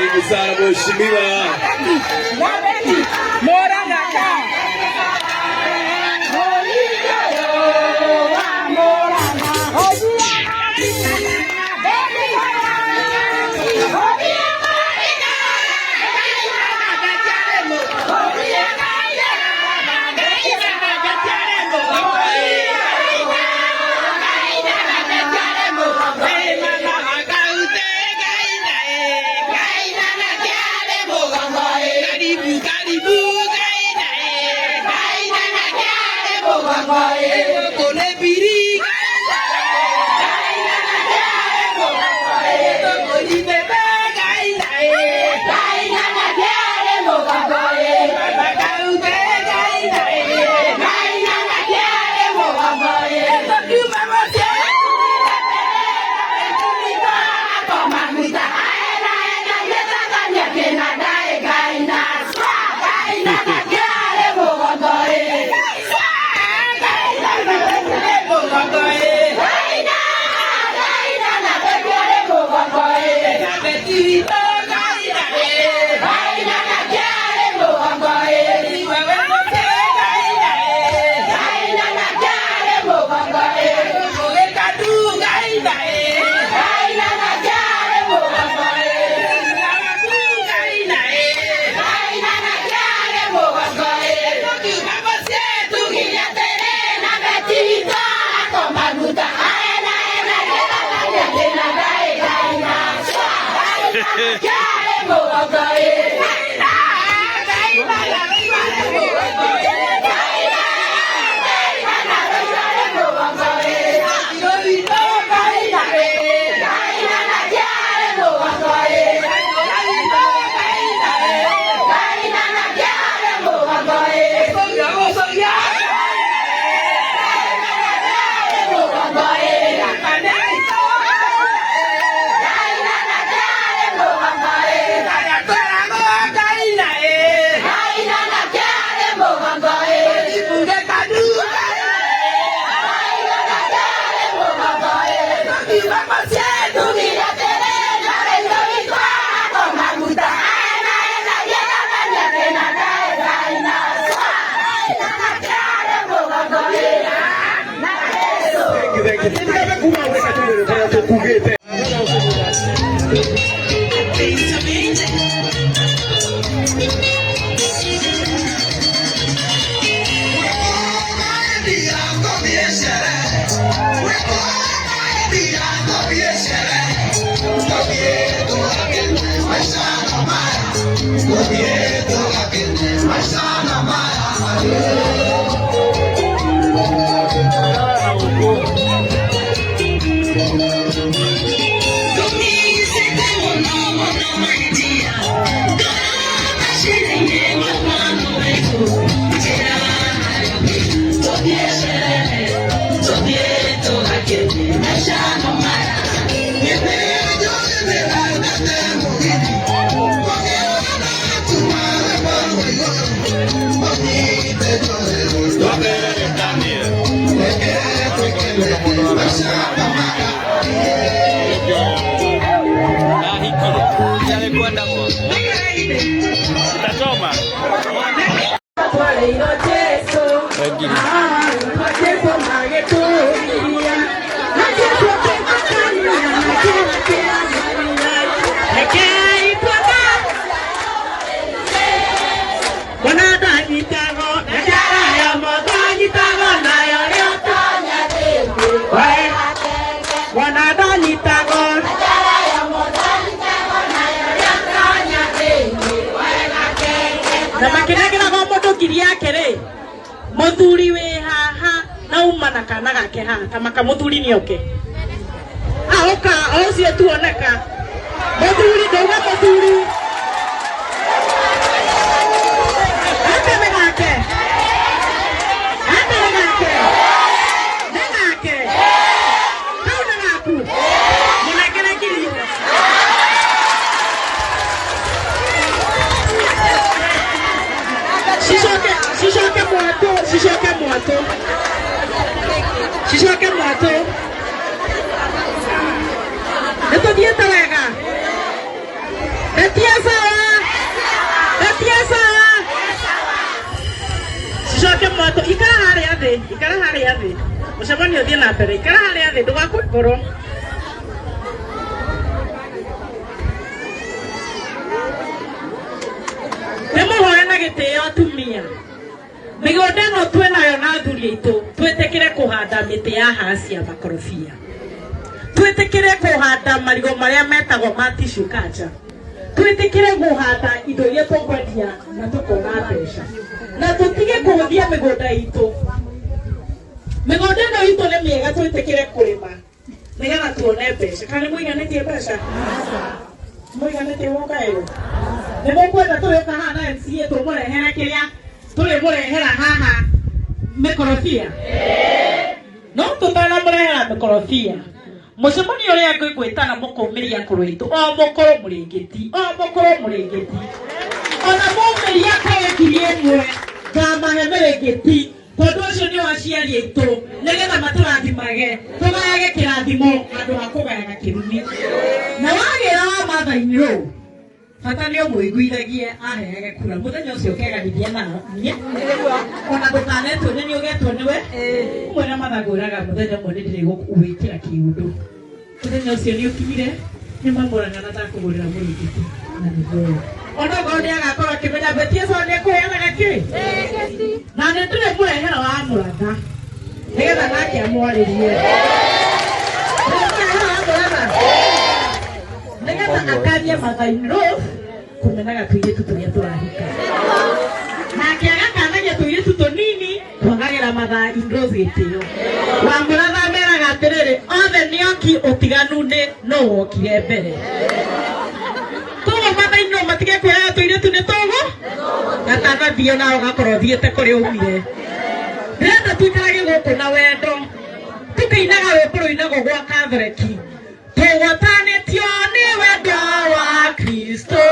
Karibu sana mheshimiwa. Muthuri wi haha na uma na kana gake haha tamaka muthuri ni oke aoka ucio tuoneka muthuri ndauga muthuri ate nĩ gake ate nĩ gake nĩ gake kau nĩ gaku mũnengere ngiri. Cicoke mwatũ, cicoke mwatũ, cicoke mwatũ. Nĩ tũthiĩte wega. Metias Watũ ikara harĩa thĩ, ikara harĩa thĩ, mũcemanio ũthiĩ na mbere, ikara harĩa thĩ, ndũgakue ngoro. Ndĩmũhoe na gĩtĩo atumia, mĩgũnda ĩno twĩnayo na athuri aitũ, twĩtĩkĩre kũhanda mĩtĩ ya haci ya makorobia, twĩtĩkĩre kũhanda marigũ marĩa metagwo ma tissue culture, twĩtĩkĩre kũhanda indo iria tũkwendia na tũkona mbeca, na tũtige kũhũthia mĩgũnda itũ. Mĩgũnda ĩno itũ nĩ mĩega, twĩtĩkĩre kũrĩma nĩgetha tuone mbeca. Kana nĩ mũiganĩtie mbeca? Mũiganĩtie mũkaĩrwo? Nĩ mũkwenda tũrĩũka haha na MCA tũmũrehere kĩrĩa tũrĩmũrehera haha mĩkorobia? No tũtanamũrehera mĩkorobia, mũcemanio ũrĩa ngwĩtana mũkũmĩria akũrũ aitũ, o mũkũrũ mũrĩngĩti, o mũkũrũ mũrĩngĩti, ona mumĩria kũrĩ 1000 ngamahe mĩrĩngĩti, tondũ ũcio nĩ aciari aitũ, nĩgetha matũrathimage, tũgayage kĩrathimo handũ ha kũgayaga kĩrumi. Na wagĩra wa Maathai rũ, bata nĩ ũmũiguithagie aheage kura mũthenya ũcio ũkeganithia na niĩ, ona ndũkanetwo nĩ niĩ, ũgetwo nĩwe. Ũmwe na mathangũraga mũthenya ũmwe nĩ ndĩrĩgũwĩkĩra kĩũndũ. Mũthenya ũcio nĩ ũkinyire, nĩ mamũraga na ndakũgũrĩra mũrĩngĩti, na nĩguo ũyũ onokorwo nĩ agakorwo akĩmenya Betty Esau nĩ ekũheanaga kĩ, na nĩ ndĩrĩmũrehera wa mũratha nĩgetha nake amwarĩrie. Ndĩrĩmũrehera wa mũratha nĩgetha akanie Maathai kũmenaga tũirĩtu tũrĩa tũrahika, nake agakanagia tũirĩtu tũnini kwagagĩra Maathai gĩtĩo. Wa mũratha meraga atĩrĩrĩ, othe nĩ oki, ũtiganu nĩ no wokire mbere. Koguo Maathai no matige kuoyaga tũirĩtu nĩ tũgũ gatanathiĩ nawe ũgakorwo ũthiĩte kũrĩa umire. Ndĩrenda tũikarage gũkũ na wendo, tũkĩinaga rwĩmbo rũinagwo gwa Katholeki, tũgwatanĩtio nĩ wendo wa Kristo.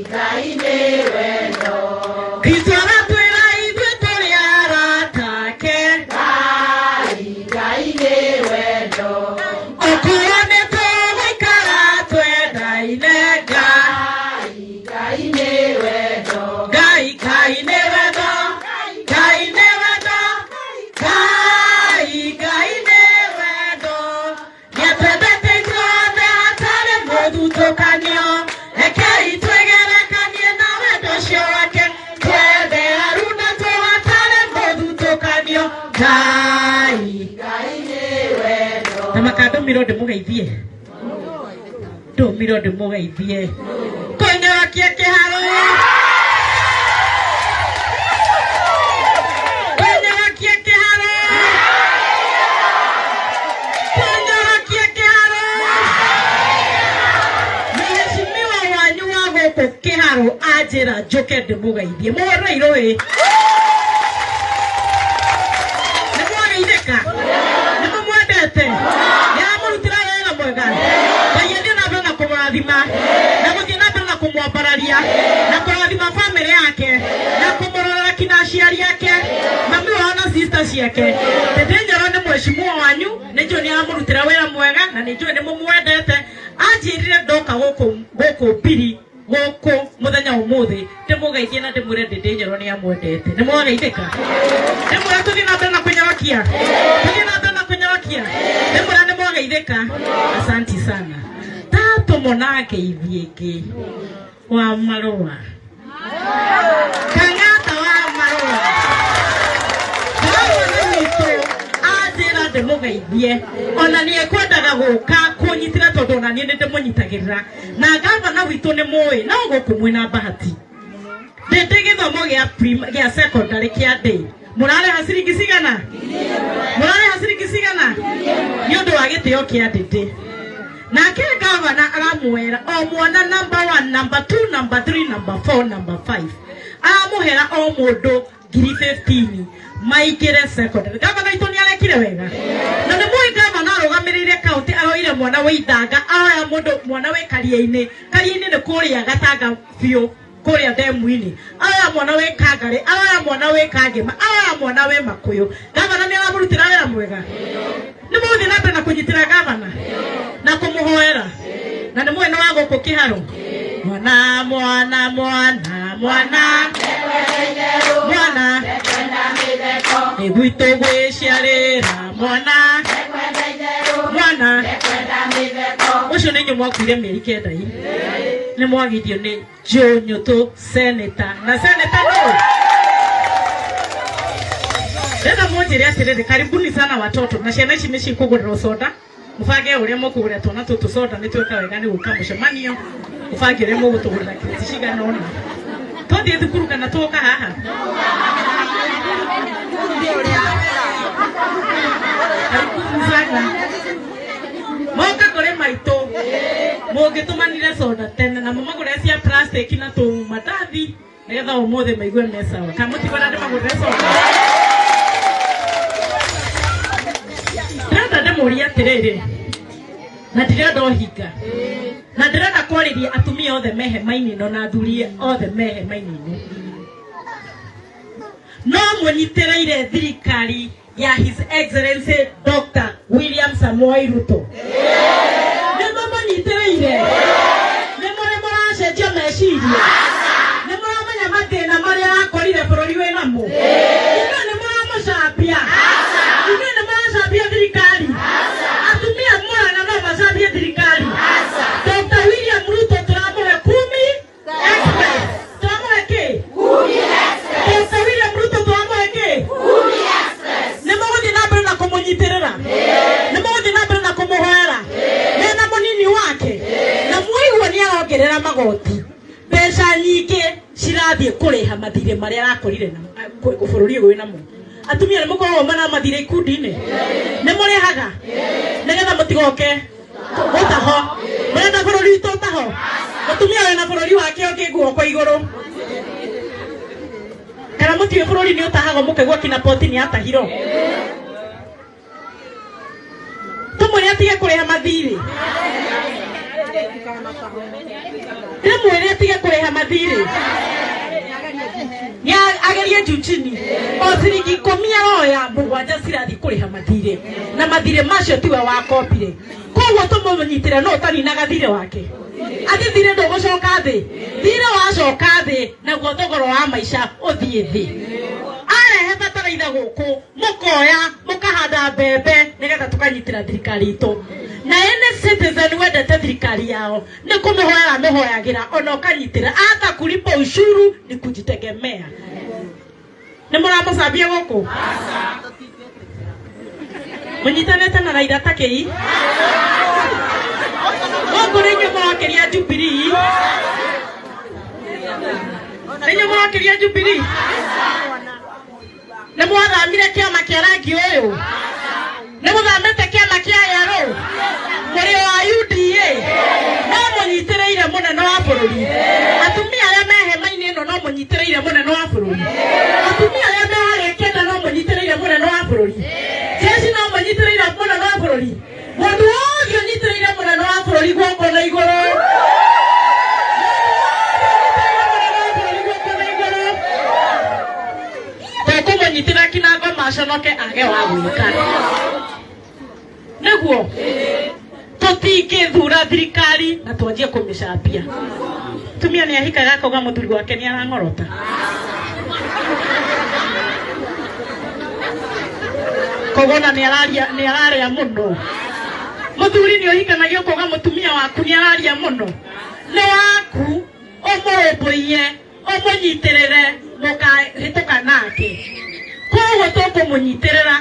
Ngai nĩ wendo. Kristo aratwĩra ithuĩ tũrĩ arata ake. Ngai, Ngai nĩ wendo. Okorwo nĩ tũgũikara twendaine, Ngai. Ngai nĩ wendo. Ngai, Ngai nĩ wendo, Ngai nĩ wendo, Ngai, Ngai nĩ wendo, nĩatwendete ithuothe hatarĩ mũthutũkanio. Rekei twĩgerekanie na wendo ũcio wake, twende aruna tũ hatarĩ mũthutũkanio. Ngai. Ngai nĩ wendo. Na makandũmirwo ndĩmũgeithie, ndũmirwo ndĩmũgeithie, kũnyorokia kĩharo, kũnyorokia kĩharo, kũnyorokia kĩharo. Mheshimiwa wanyu wa gũkũ kĩharo anjĩra njũke ndĩmũgeithie, mũhũrĩre irũĩ. Nĩ mwageithĩka? Nĩ mũmwendete? Nĩ aramũrutĩra wĩra mwega? Ngai athiĩ na mbere na kũmũrathima, na gũthiĩ na mbere na kũmwambararia, na kũrathima bamĩrĩ yake, na kũmũrorera kinya aciari ake, mami wao na sister ciake. Ndĩndĩ Nyoro nĩ mheshimiwa wanyu, nĩ njũĩ nĩ aramũrutĩra wĩra mwega, na nĩ njũĩ nĩ mũmwendete. Anjĩrire ndoka gũkũ gũkũ mbiri gũkũ mũthenya ũmũthĩ ndĩmũgeithie na ndĩmwĩre Ndĩndĩ Nyoro nĩ amwendete. Nĩ mwageithĩka? Ndĩmwĩra tũthiĩ na mbere na kũnyorokia, tũthiĩ na mbere na kũnyorokia. Ndĩmwĩra nĩ mwageithĩka. Asanti sana. Tatũmona ngeithie ĩngĩ wa marũa, Kang'ata wa marũa, gavana witũ anjĩra ndĩmũgeithie, ona nĩ ekwendaga gũka kũnyitĩra, tondũ ona niĩ nĩ ndĩmũnyitagĩrĩra. Na gavana witũ nĩ mũĩ no gũkũ mwĩna bahati, ndĩndĩ gĩthomo gĩa gĩa secondary kĩa ndĩ mũrarĩha ciringi cigana? Mũrarĩha ciringi cigana nĩ ũndũ wa gĩtĩo kĩa ndĩndĩ? Nake gavana aramwĩra o mwana number 1, number 2, number 3, number 4, number 5, aramũhera o mũndũ ngiri 15 maingĩre secondary. Gavana itũ nĩ arekire wega, na nĩ mũĩ gavana arũgamĩrĩire kaunti, aroire mwana wĩ ithanga, aroya mũndũ mwana wĩ karia-inĩ. Karia-inĩ nĩ kũrĩa gatanga biũ, kũrĩa ndemu-inĩ. Aroya mwana wĩ Kangarĩ, aroya mwana wĩ Kangema, aroya mwana wĩ Makũyũ. Gavana nĩ aramũrutĩra wĩra mwega. Nĩ mũgũthiĩ na mbere na kũnyitĩra gavana na kũmũhoera, na nĩ mwena wa gũkũ kĩharo. Mwana, mwana, mwana. Mwana mwana nĩ gwitũ gwĩciarĩra mwana mwana ũcio nĩ inyuĩ mwakuire mĩeri 9 i nĩ mwagithio nĩ Joe Nyutu senator na senator no ndĩrenda mũnjĩre atĩrĩrĩ, karibuni sana watoto na ciana ici nĩ cikũgũrĩrwo soda. Mũbange ũrĩa mũkũgũrĩra twana tũtũ soda nĩ twĩka wega nĩ gũka mũcemanio, mũbange ũrĩa mũgũtũgũrĩra kirĩti cigana ũna twathiĩ thukuru kana twoka haha. Karibuni sana moka kũrĩ maitũ mũngĩtũmanire soda tene na mũmagũrĩre cia plastic na tũmatathi nĩgetha ũmũthĩ maigue me sawa. Kana mũtikwenda ndĩmagũrĩre soda? Ndĩrenda ndĩmũrie atĩrĩrĩ, na ndirenda ũhinga na ndĩrenda kwarĩria atumia othe me hema-inĩ ĩno na athuri othe me hema-inĩ ĩno, no mũnyitĩrĩire thirikari ya His Excellency Dr. William Samoei Ruto? Nĩ mũmũnyitĩrĩire? Nĩ mũrĩ mũracenjia meciria? Nĩ mũramenya mathĩna marĩa akorire bũrũri wĩ namo? Inyuĩ nĩ mũramũcambia? Inyuĩ nĩ mũracambia thirikari? Atumia mũrana no macambie thirikari? Dr. William Ruto tũramũhe Kumi Express. Tũramũhe kĩ? Dr. William Ruto tũramũhe kĩ? Nĩ mũgũthiĩ na mbere na kũmũnyitĩrĩra? Nĩ mũgũthiĩ na mbere na kũmũhoera mena mũnini wake? Na mwaigua nĩ arongerera magoti, mbeca nyingĩ cirathiĩ kũrĩha mathirĩ marĩa arakorire na bũrũri ũyũ wĩnamo. Atumia nĩ mũkoragwo mena mathirĩ ikundi-inĩ? Nĩ mũrĩhaga nĩgetha mũtigoke gũtaho? Mũrenda bũrũri witũ ũtaho? Mũtumia wĩna bũrũri wake ũngĩ guoko igũrũ. Kana mũtiũĩ bũrũri nĩ ũtahagwo? Mũkaigua kina poti nĩ atahirwo. Tũmwĩre atige kũrĩha mathirĩ? Ndĩmwĩre atige kũrĩha mathirĩ? Nĩ agerie juu chini. O ciringi 10 aroya, 7 cirathiĩ kũrĩha mathirĩ, na mathirĩ macio tiwe wakombire. Koguo tũmũnyitĩre no ũtaninaga thirĩ wake atĩ thirĩ ndũgũcoka thĩ. Thirĩ wacoka thĩ, naguo thogora wa maica ũthiĩ thĩ. Arehe bataraitha gũkũ, mũkoya mũkahanda mbembe nĩgetha tũkanyitĩra thirikari itũ. Na any citizen wendete thirikari yao nĩ kũmĩhoera mĩhoyagĩra ona ũkanyitĩra. Hata kulipa ushuru ni kujitegemea. Nĩ mũramũcambia gũkũ? Mũnyitanĩte na Raila ta kĩi gũkũ? Nĩ inyuĩ mũrokĩria Jubilee? Nĩ inyuĩ mũrokĩria Jubilee? Nĩ mwathamire kĩama kĩa rangi ũyũ? Nĩ mũthamĩte kĩama kĩa yerũ? Mũrĩ wa UDA no mũnyitĩrĩire mũnene wa bũrũri? Atumia arĩa me hema-inĩ ĩno, no mũnyitĩrĩire mũnene wa bũrũri? Atumia arĩa me harĩa kĩanda, no mũnyitĩrĩire mũnene wa bũrũri? Jeshi, no mũnyitĩrĩire mũnene wa bũrũri? Mũndũ wothe ũnyitĩrĩire mũnene wa bũrũri, guoko na igũrũ. Mũndũ wothe ũnyitĩrĩire mũnene wa bũrũri, guoko na igũrũ. Tũkũmũnyitĩra kinya ngoma aconoke age wa gwĩka. Nĩguo tũtingĩthura thirikari na twanjie kũmĩcambia. Tumia nĩ ahikaga akauga mũthuri wake nĩ arang'orota, koguo na nĩ araria, nĩ ararĩa mũno. Mũthuri nĩ ũhikanagia ũkauga mũtumia waku nĩ araria mũno? Nĩ waku, ũmũrũmbũiye, ũmũnyitĩrĩre, mũkahĩtũka nake. Koguo tũkũmũnyitĩrĩra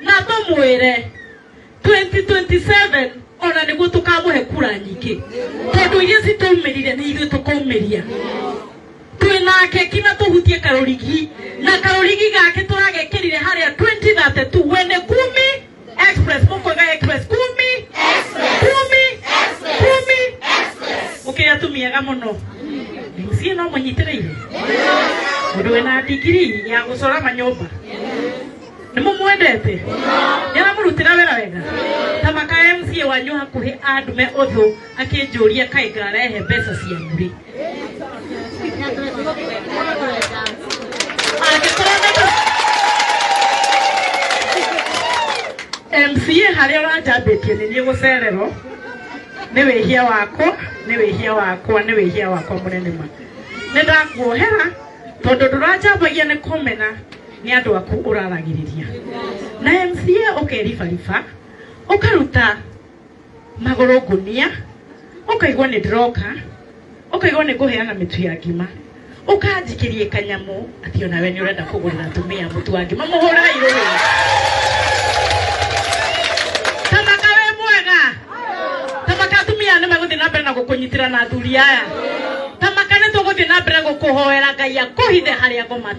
na tũmwĩre 2027 ona nĩguo tũkamũhe kura nyingĩ, tondũ iria citũmĩrire nĩ ithuĩ tũkaumĩria. Twĩ nake kinya tũhutie karũrigi, na karũrigi gake tũragekĩrire harĩa 2032 wene Kumi Express. Mũkwega Express, Kumi, Kumi, Kumi. Mũkĩrĩ atumia ega mũno. MCA no mũnyitĩrĩire mũndũ wĩna ndigiri ya gũcora manyũmba? Nĩ mũmwendete? Nĩ aramũrutĩra wĩra wega? Ta maka MCA wanyu hakuhĩ andume ũthũ akĩnjũria kaĩ ngarehe mbeca cianyu rĩ. Angĩkorwo nĩ MCA harĩa ũranjambĩtie nĩ niĩ gũcererwo, nĩ wĩhia wakwa, nĩ wĩhia wakwa, nĩ wĩhia wakwa mũnene ma. Nĩ ndakuohera tondũ ndũranjambagia nĩ kũmena nĩ andũ aku ũraragĩrĩria. Na MCA ũkeribariba ũkaruta magũrũ ngũnia ũkaigua nĩ ndĩroka ũkaigua nĩ ngũheana mĩtu ya ngima ũkanjikĩrie kanyamũ atĩ onawe nĩ ũrenda kũgũrĩra atumia mũtu wa ngima mũhũrĩre irũrĩ. Tamaka wĩ mwega, tamaka atumia nĩ megũthiĩ na mbere na gũkũnyitĩra na athuri aya. Tamaka nĩ tũgũthiĩ na mbere gũkũhoera Ngai akũhithe harĩa ngoma.